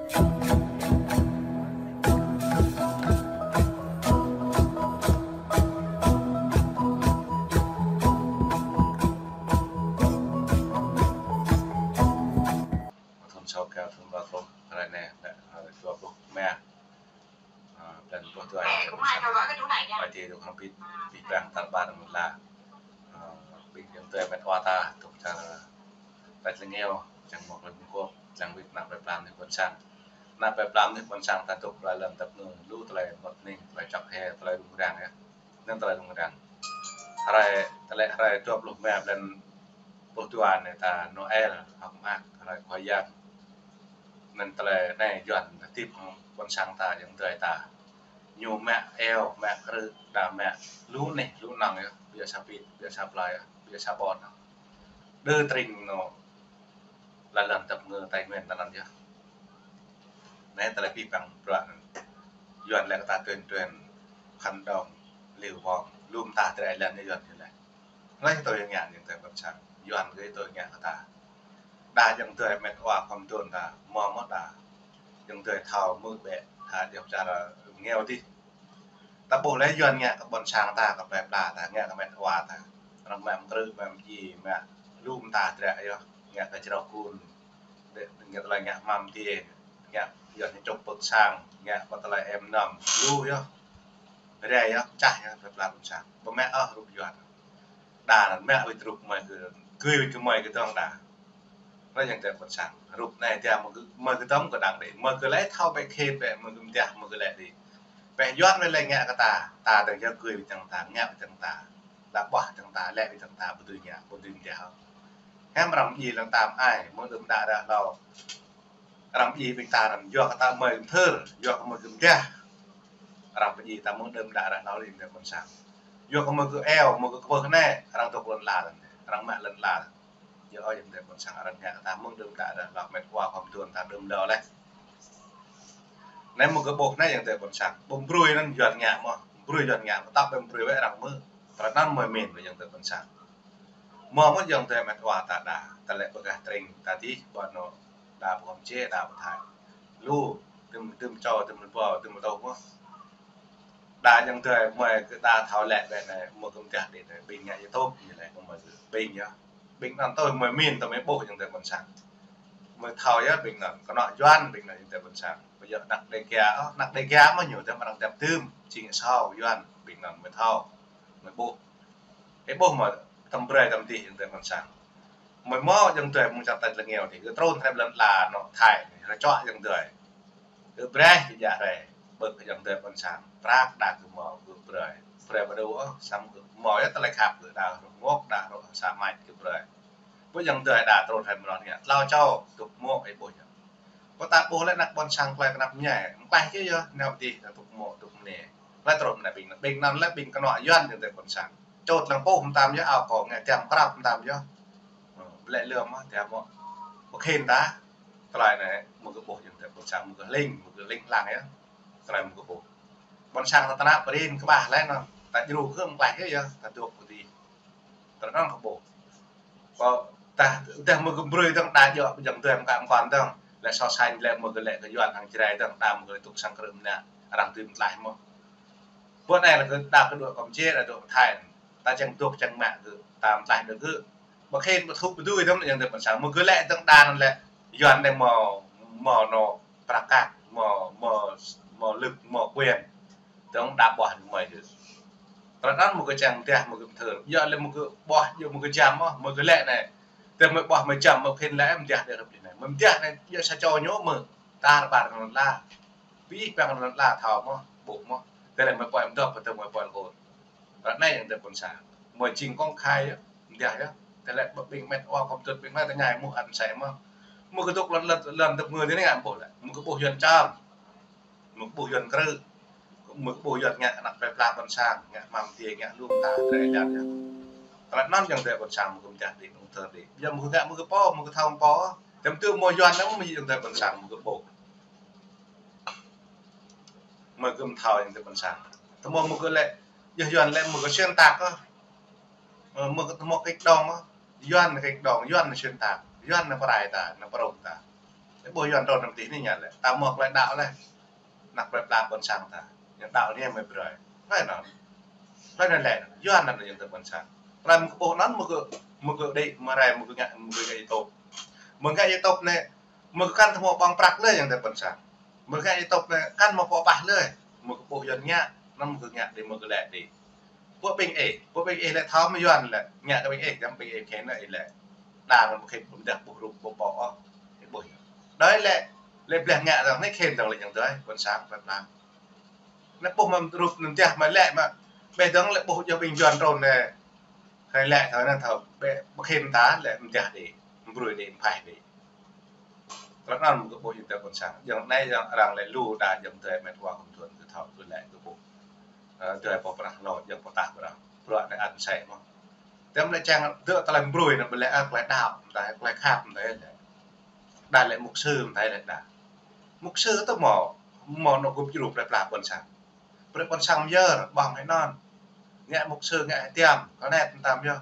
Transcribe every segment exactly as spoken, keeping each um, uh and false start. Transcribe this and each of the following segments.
Thun sa rơkâo thun ba pluh, hrơi anai, hrơi dua pluh rơma. Ơ, blan pluh dua, ơ, blan sa. Ơi Adai dŏ hrŏm abih, abih bang tar ƀar lŏn ala. Ơ, ƀing ayŏng adơi met wa ta, dŏ čar, ơ, tač rơngiao, čang mơ̆ng klei bơngkŏ, čang wĭt ană plei pla mơnuih ƀôn sang. Ană plei pla mơnuih ƀôn sang ta dŏ tơlơi lŏn tơpơ̆ng, lu tơlơi mơ̆t ning, tơlơi čŏk hĕ, tơlơi rŭng răng yơh. Anŭn tơlơi rŭng răng. Hrơi, tơlơi hrơi dua pluh rơma blan pluh dua anai ta Noel, hơ̆k mơak, hrơi Khua Yang. Anŭn tơlơi anai Yuan hơdip hăng ƀôn sang ta, ayŏng adơi ta. Ñu mă eo, mă krư̆, đa mă lu anih, lu anŏng yơh, ƀiă sa pit, ƀiă sa plơi yơh, ƀiă sa ƀôn yơh. Đơ tring anŏ, lŏn tơpơ̆ng Tây Nguyên ta anŭn yơh. Anai tơlơi abih bang bruă anŭn. Yuan laĭ kơ ta tuyên truyền, phản động, lưu vong, lŏm ta tơlơi lŏn Yuan ñu laĭ. Hlơi tui ngă ayŏng adơi ƀôn sang. Yuan gơ̆ tui ngă kơ ta. Đa ayŏng adơi met wa khŏm tŭ ta, mơ̆ mơ̆ đa. Ayŏng adơi thâo mơ̆ ƀĕ, đa djŏp čar rơngiao adih. Ta ƀuh lĕ Yuan ngă kơ ƀôn sang ta, kơ plei pla ta, ngă kơ met wa ta. Arăng mă mơ̆ng krư̆, mă mơ̆ng djai, mă lŏm ta tơlơi yơh. Ngă kơ črâo kun. Đe, ngă tơlơi ngă hmam djai. Ngă Yuan ñu čŏk pơ̆k sang, ngă kơ tơlơi em năm. Lu yơh. Rai yơh, čah yơh, plei pla ƀôn sang. Ƀu mă ôh rup Yuan. Đa anŭn mă wĭt rup mơi kơ, gui wĭt kơ mơi kơ dŏng đa. Hlơi ayŏng adơi ƀôn sang. Rup anai tia mơi kơ, mơi kơ dŏng kơ đang đĭ. Mơi kơ lĕ thâo ƀĕ khĕt ƀĕ, mơi kơ mơtiah mơi kơ lĕ đĭ. Ƀĕ Yuan wai lĕ ngă kơ ta, ta dơ̆ng yơh gui wĭt dơ̆ng ta, ngă wĭt dơ̆ng ta. Đa ƀuah dơ̆ng ta, lĕ wĭt dơ̆ng ta, ƀu dưi ngă, ƀu dưi mơtiah ôh. Hiam arăng djai lăng tam ai, mơ̆ng đưm đă đah hlâo. Arăng djai ƀing ta anŭn, yua kơ ta mơi kơ mơthơr, yua kơ mơi kơ mơtiah. Arăng pơdjai ta mơ̆ng đưm đă đah hlâo lĕ ayŏng adơi ƀôn sang. Yua kơ mơi kơ eo, mơi kơ kơpơh anai, arăng dŏ lŏn ala anŭn, arăng mă lŏn ala. Yua ơi ayŏng adơi ƀôn sang, arăng ngă kơ ta mơ̆ng đưm đă đah hlâo, met wa khŏm tŭ ta đưm đă laih. Anai mơi kơ ƀuh anai ayŏng adơi ƀôn sang, ƀu brơi anŭn Yuan ngă mơ̆, brơi Yuan ngă mơ̆, tơdah ƀu brơi wơ̆t arăng mơ̆, tơlơi anŭn mơi mĭn ayŏng adơi ƀôn sang. Mơ̆ mơ̆ ayŏng adơi met wa ta đa, ta lĕ pơgah tring, ta dih, ƀu anŏ, đa pơkŏm čê, đa pơthai. Lu, tơm, tơm čô, tơm pô, tơm tôh mơ̆. Đa ayŏng adơi mơi kơ đa thâo lĕ ƀĕ anai, mơi kơ mơtiah đĭ anai, ƀing ngă YouTube ñu laĭ kơ mơi kơ ƀing yơh. Ƀing anŭn tui mơi mĭn tui mơi ƀuh ayŏng adơi ƀôn sang. Mơi thâo yơh ƀing anŭn, kơnŏ Yuan ƀing anŭn ayŏng adơi ƀôn sang. Ƀu djơ̆ anăk Đêga, ơ, anăk Đêga mơ̆ ñu, tơdah arăng tơpơ̆ng, jing asâo Yuan, ƀing anŭn mơi thâo, mơi ƀuh. Ih ƀuh mơ̆, tơm brơi tơm dih ayŏng adơi ƀôn sang. Mơi mơ̆ ayŏng adơi mơ̆ng čar tač rơngiao adih, gơ̆ trŭn hrĕp lŏn ala anŏ Thái, rơčuă ayŏng adơi. Gơ̆ brơi, gơ̆ djă hrơi, ƀơ̆k ayŏng adơi ƀôn sang, prăk đa gơ̆ mơ̆ gơ̆ brơi. Brơi ƀu đu ôh, samơ̆ gơ̆ mơ̆ yơh tơlơi khăp gơ̆ đa hrup ngŏk, đa hrup sa mač gơ̆ brơi. Ƀu ayŏng adơi đa trŭn hrĕp mơnơ̆ng anai, tlâo čô, dŏ mơ̆ ih ƀuh yơh. Pơtă ƀuh lĕ anăk ƀôn sang tơlơi kơnăp mơñai, mơklaih kơ yơh, nao adih, dŏ mơ̆, dŏ mơnê. Tơlơi trŭn anai ƀing, ƀing anŭn lĕ ƀing kơnŏ Yuan ayŏng adơi ƀôn sang. Čôt lăng pôh mơtam yơh, ao kơ ngă tiam krăp mơtam yơh. Ơ, ƀu lĕ lơ̆m mơ̆, tiam mơ̆. Ƀu khĭn ta. Tơlơi anai, mơi kơ ƀuh ayŏng adơi ƀôn sang, mơi kơ hling, mơi kơ hling hlang yơh. Tơlơi mơi kơ ƀuh. Ƀôn sang ta tơnap pơrin kơƀah lĕ anŭn. Ta djru kơ mơklaih kơ yơh, ta dŏ kơ adih. Tơlơi anŭn kơ ƀuh. Kơ ta, ta mơi kơ brơi dơ̆ng đa djơ̆, ayŏng adơi mơkă mơkŏn dơ̆ng. Lĕ so sánh lĕ mơi kơ lĕ kơ Yuan hăng Jrai dơ̆ng, đa mơi kơ lĕ tŭk sang krư̆ mơnă, arăng dưi mơklaih mơ̆. Ƀu anai lĕ kơ đa kơ dŏ kơm čê, đa dŏ Thái. Ta čang dŏ čang mă kơ, ta mơklaih đơ kơ. Ƀu khĭn, ƀu thŭk, ƀu dưi dơ̆ng, ayŏng adơi ƀôn sang. Mơi kơ lĕ dơ̆ng đa anŭn lĕ. Yuan anai mơ̆, mơ̆ anŏ prăk kăk, mơ̆, mơ̆, mơ̆ lŏn, mơ̆ quyền. Dơ̆ng đa ƀuah mơi kơ. Tơlơi anŭn mơi kơ čang mơtiah, mơi kơ mơthơr. Yua lĕ mơi kơ ƀuah, yua mơi kơ jăm mơ̆, mơi kơ lĕ anai. Tơdah mơi ƀuah mơi jăm, mơi khĭn lĕ mơtiah đe rơp anai. Mơi mơtiah anai, yua sa čô ñu mơ̆. Tar ƀar lŏn ala. Abih bang lŏn ala thâo mơ̆, ƀuh mơ̆. Tơlơi mơi pơ̆i mơdŏp, tơlơi mơi pơ̆i lơkŏn. Ră anai ayŏng adơi ƀôn sang. Mơi jing công khai yơh, mơtiah yơh. Tơlơi ƀing met wa khŏm tŭ ƀing anai tơña mơ̆ ăn sai mơ̆. Mơi kơ dŏ lŏn, lŏn, lŏn tơpơ̆ng anai ngă ƀuh lĕ. Mơi kơ ƀuh Yuan čăm. Mơi kơ ƀuh Yuan krư̆. Mơi kơ ƀuh Yuan ngă anăk plei pla ƀôn sang, ngă hmam djai, ngă lŏm ta, tơlơi lŏn yơh. Tơlơi anŭn ayŏng adơi ƀôn sang mơi kơ mơtiah đĭ, mơ̆ng thơr đĭ. Yua mơi kơ ngă mơi kơ pô, mơi kơ thâo pô. Tơm tŭ mơ̆ Yuan anŭn mơi ayŏng adơi ƀôn sang mơi kơ ƀuh. Mơi kơ mơ̆ thâo ayŏng adơi ƀôn sang. Tơmơ̆ mơi kơ lĕ, yơh Yuan lĕ mơi kơ xuyên tạc ôh. Ơ, mơi kơ tơmơ̆ kĕč đong ôh. Yuan kĕč đong, Yuan xuyên tạc. Yuan anai pơrai ta, anai pơrông ta. Ƀuh Yuan trŭn anăm tih anai ngă lĕ. Ta mơ̆ tơlơi đaŏ lĕ. Anăp plơi pla ƀôn sang ta. Yang đaŏ anai mơ̆ brơi. Hlơi anŭn. Hlơi anŭn lĕ. Yuan anŭn yang tơ ƀôn sang. Plơi mơ̆ kơƀuh anŭn mơ̆ kơ, mơ̆ kơ đĭ, mơ̆ rai, mơ̆ kơ ngă, mơ̆ kơ ngă YouTube. Mơ̆ kơ ngă YouTube anai, mơ̆ kơ kăn tơhmô ƀơ̆ng prăk lĕ yang tơ ƀôn sang. Mơ̆ kơ ngă YouTube anai, kăn mơ̆ pô pah lĕ. Mơ̆ kơ ƀuh Yuan ngă, anŭn mơ̆ kơ ngă đĭ, mơ̆ kơ lĕ đĭ. Pô ƀing ih, pô ƀing ih lĕ thâo mơ̆ Yuan lĕ, ngă kơ ƀing ih, dăm ƀing ih khĕn lĕ ih lĕ. Đa anŭn mơ̆ khĕn ƀu mơdah ƀuh rup ƀuh ƀô̆ ôh. Ih ƀuh. Đơi lĕ, lĕ bleh ngă dơ̆ng anai khĕn dơ̆ng lĕ yang tơ, ƀôn sang plơi pla. Anai ƀuh mơ̆ rup anŭn mơdah mơ̆ lĕ mơ̆. Ƀĕ dơ̆ng lĕ ƀuh djŏ ƀing Yuan trŭn anai. Hlơi lĕ thâo anŭn thâo, ƀĕ, ƀu khĕn ta lĕ mơdah đĭ, mơ̆ brơi đĭ, mơ̆ pah đĭ. Tơlơi anŭn mơ̆ kơ ƀuh yang tơ ƀôn sang. Yang anai yang arăng lĕ lu đa yang tơ met wa kơm tuan kơ thâo kơ lĕ kơ ƀuh. Ơ, tơ pô prah lŏ, yang pô tah prah. Bruă anai ăt sĕ mơ̆n. Tơm lĕ čang dŏ tơlơi mơ̆ brơi anŭn ƀu lĕ, ơ, tơlơi đaŏ, tơlơi, tơlơi khăp, tơlơi lĕ. Đa lĕ mục sư, tơlơi lĕ đa. Mục sư tơ mơ̆, mơ̆ anŏ gŭp djru plơi pla ƀôn sang. Brơi ƀôn sang myơr, ƀơ̆ng hĭ anŭn. Ngă mục sư, ngă hĭ tiăm, kơnet mơtam yơh.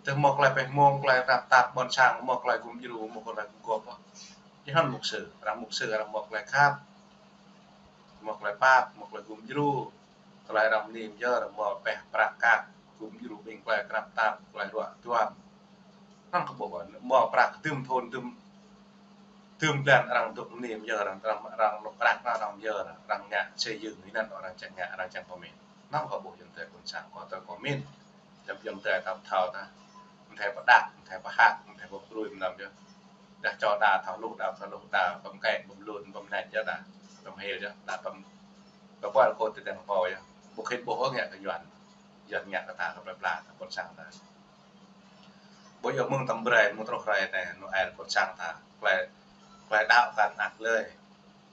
Tơ mơ̆ tơlơi pơhmư̆, tơlơi tap tap ƀôn sang, mơ̆ tơlơi gŭm djru, mơ̆ tơlơi gŭm gŏp. Yơh anŭn mục sư, arăng mục sư, arăng mơ̆ tơlơi khăp. Mơ̆ tơlơi pap, mơ̆ tơlơi gŭm djru. Tơlơi arăng mơni myơr, mơ̆ peh prăk kăk, gŭm djru ƀing tơlơi krăp tap, tơlơi ruă duăm. Anŭn kơ ƀuh, mơ̆ prăk dŭm thŭn dŭm, dŭm blan arăng dŏ mơni myơr, arăng, arăng, arăng lŏk prăk anŭn arăng myơr, arăng ngă xây dựng, anŭn arăng čang ngă, arăng čang pơmĭn. Anŭn kơ ƀuh yang tơ ƀôn sang, kơ tơ pơmĭn. Yang, yang tơ tap thâo ta. Mơ̆ tơlơi pơđăk, mơ̆ tơlơi pơhăk, mơ̆ tơlơi pơbrui mơnam yơh. Đa čô đa thâo lu, đa thâo lu, đa pơm kĕ, pơm lun, pơm net yơh đa. Pơm hil yơh, đa pơm, pơm ƀuăl kơ tơdang pô yơh. Ƀu khĕn ƀuh ôh ngă kơ Yuan. Yuan ngă kơ ta, kơ plơi pla, kơ ƀôn sang ta. Ƀu djơ̆ mơ̆ng tơm brơi, mơ̆ng truh hrơi anai, Noel ƀôn sang ta. Tơlơi, tơlơi đaŏ kăn ăt lơi.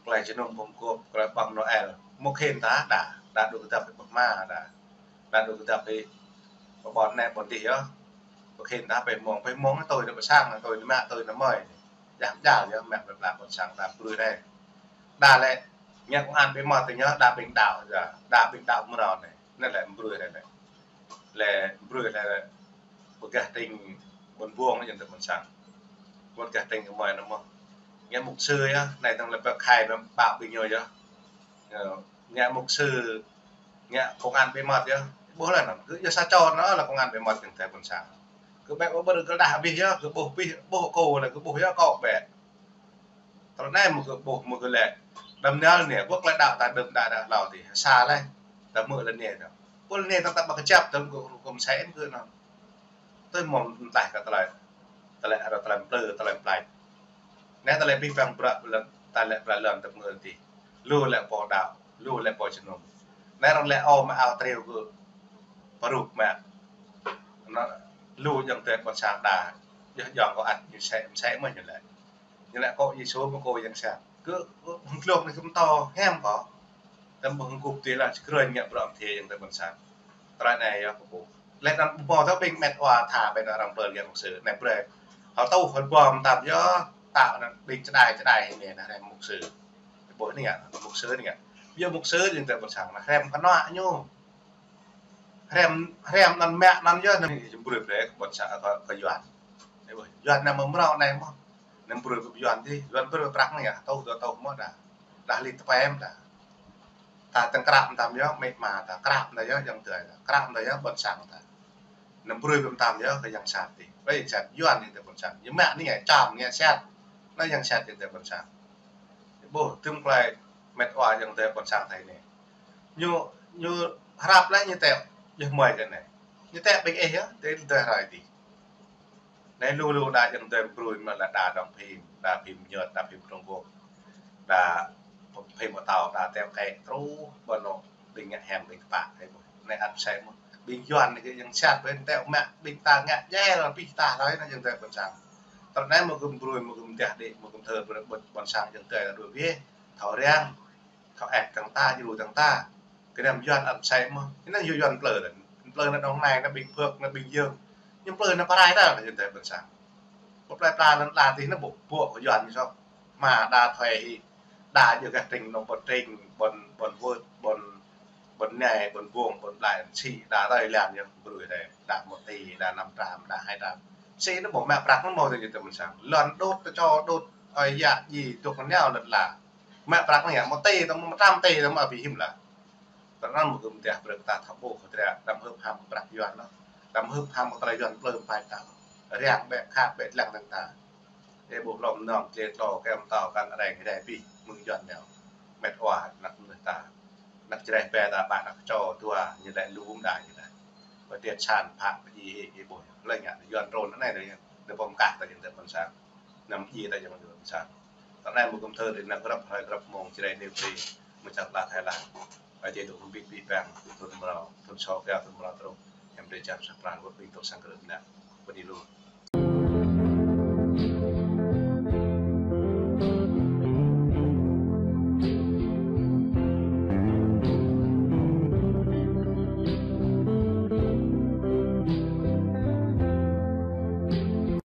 Tơlơi jơnum pơm gŏp, tơlơi ƀơ̆ng Noel. Mơ̆ khĕn ta đa, đa dŏ kơdăp hĭ pơhma đa. Đa dŏ kơdăp hĭ pơƀon anai ƀôn dih yơh. Mơ̆ khĕn ta pơmơ̆ng, pơmơ̆ng anai tui anai pơ sang, tui anai mă, tui anai mơi. Djăp djăp yơh, mă plơi pla ƀôn sang ta brơi anai. Đa lĕ, ngă công an ƀu mơ̆t tơ ñu, đa ƀing đaŏ yơh, đa ƀing đaŏ mơrâo anai. Anai lĕ brơi anai lĕ. Lĕ brơi lĕ, lĕ pơgah tring ƀôn buông yang tơ ƀôn sang. Pơgah tring kơ mơi anŭn mơ̆n. Ngă mục sư yơh, anai tơ̆ng lĕ pơkhai ƀă ƀing ñu yơh. Ơ, ngă mục sư, ngă công an ƀu mơ̆t yơh. Ƀuh lĕ anŭn, kơ yơh sa čô anŭn lĕ công an ƀu mơ̆t yang tơ ƀôn sang. Kơ ƀĕ ƀu brơi kơ đah abih yơh, kơ ƀuh abih, ƀuh kơ lĕ, kơ ƀuh yơh kơ ƀĕ. Tơlơi anai mơ̆ kơ ƀuh, mơ̆ kơ lĕ. Đăm nal anai, ƀuh tơlơi đaŏ ta đưm đă đă hlâo tih. Sa lĕ. Ta mơ̆ lĕ anai ta. Ƀuh lĕ anai ta, ta ƀă kơjăp, ta mơ̆ kơ kơm sem kơ anŭn. Tui mơ̆ mơ̆n tah kơ tơlơi. Tơlơi arăng tơlơi plư, tơlơi plai. Anai tơlơi abih bang bruă lĕ, ta lĕ plai lŏn ta mơ̆ tih. Lu lĕ pô đaŏ, lu lĕ pô jơnum. Anai arăng lĕ ôh mă ao triu kơ. Pơruk mă. Anŭn lu yang tơ ƀôn sang đa. Yơh yang kơ ăt ñu sem, sem mơ̆ ñu lĕ. Ñu lĕ kơ Yêsu mơ̆ kơ yang sat. Kơ, kơ hơnglŏk anai kơ mơtô hiam kơ. Tơm ƀơ̆ng gŭp tui lăng čơkrơi ngă bruă mơthia yang tơ ƀôn sang. Tơlơi anai yơh kơ ƀuh. Lĕ anŭn ƀuh tơ ƀing met wa tha ƀing arăng pơl yang mục sư anai brơi. Hơtŭ hơbom mơtam yơh, ta anŭn ƀing čơđai čơđai hĭ anai anŭn hrăm mục sư. Ƀuh anai ngă, mục sư anai ngă. Yơh mục sư yang tơ ƀôn sang, anŭn hrăm kơnuă ñu. Hrăm, hrăm anŭn mă anŭn yơh, anŭn jơm brơi brơi kơ ƀôn sang, kơ, kơ Yuan. Ih ƀuh, Yuan anai mơ̆ mơrâo anai mơ̆n. Anŭn brơi kơ Yuan tih, Yuan brơi prăk anai yơh, tŭ, tŭ, tŭ mơ̆ đa. Đa lĭt tơpem đa. Ta tơ̆ng krăp mơtam yơh, mĕ ma ta krăp mơtam yơh, yang tơ ta. Krăp mơtam yơh, ƀôn sang ta. Anŭn brơi mơtam yơh, kơ yang sat tih. Ƀơi yang sat, Yuan anai tơ ƀôn sang. Ñu mă anai ngă čăm, ngă sat. Anŭn yang sat yang tơ ƀôn sang. Ih ƀuh, tơm tơlơi met wa yang tơ ƀôn sang ta anai. Ñu, ñu hrăp lĕ ñu tĕ, yơh mơi kơ anai. Ñu tĕ ƀing ih yơh, tĕ tơlơi hrơi tih. Anai lu lu đa yang tơ brơi mơ̆ lĕ đa đóng phim, đa phim Nhật, đa phim Trung Quốc, đa phim Âu, đa tĕ kĕ truh ƀơi anŭn ƀing ngă hiam ƀing kơpă. Anai ăt sem mơ̆n. Ƀing Yuan anai kơ yang sat ƀơi tĕ mă ƀing ta ngă djel abih ta hlơi anŭn yang tơ ƀôn sang. Tơlơi anai mơ̆ kơ brơi, mơ̆ kơ mơdah đĭ, mơ̆ kơ thơ brơi ƀôn, ƀôn sang yang tơ ta đuaĭ wĕh. Thâo răng. Thâo ĕp tơ̆ng ta, djru tơ̆ng ta. Kơ anai Yuan ăt sem mơ̆n. Kơ anai Yuan plư lĕ. Plư anai Đồng Nai, anai Bình Phước, anai Bình Dương. Ñu plư anai pơrai ta, anŭn yang tơ ƀôn sang. Ƀơi plơi pla anŭn đa tih anŭn ƀuh, ƀuh kơ Yuan ñu soh. Mă đa thuê hĭ. Đa yơh gah tring, anŭn ƀôn tring, ƀôn, ƀôn wơ̆t, ƀôn, ƀôn nai, ƀôn buông, ƀôn blai, sĭ, đa tơi lan yơh, brơi tơi. Đa một tỷ, đa năm trăm, đa hai trăm. Sĭ anŭn ƀu mă prăk anŭn mơ̆ tơ jing tơ mơ̆n sang. Lŏn đốt tơ čô đốt, ơi yă ji dŏ nao lŏn la. Mă prăk anŭn yă, mơ̆ tê tơ mơ̆, mơtam tê tơ mơ̆ abih him lah. Tơnăn mơ̆ gơ̆ mơ̆ teh brơi ta thâo ƀuh hơdră, đăm hưp ham kơ prăk Yuan anŭn. Đăm hưp ham kơ prăk Yuan plơi pai ta. Riang bĕ khăp bĕ lăng lăng ta. Ê ƀuh lŏm nong, čê tlô, kem tao, kăn areng, rai pih, mơ̆ng Yuan nao. Met wa, anăk mơnuih ta. Anăk Jrai pe ta, ƀă anăk čô, dua, ñu lĕ lu mơ̆n đa ñu đa. Ƀơi tiet san, phă, ƀơi ji, ê, ê ƀuh. Lĕ ngă, Yuan trôn anai, anai, anai pom kah ta jing tơ mơ̆n sang. Năm ji ta jing tơ mơ̆n sang. Tơ anai mơ̆ gơ̆ mơ̆ thơ ri anăk grăp, hrơi grăp mông, Jrai nêu pri, mơ̆ čăt la Thái Lan. Ơi Adai dŏ hơbĭt ƀĭ păng, thun mrâo, thun sô kơ, thun mrâo truh. Em drơi jăn sa pran, wơ̆t ƀing dŏ sang krư̆ anăk. Bơni lu.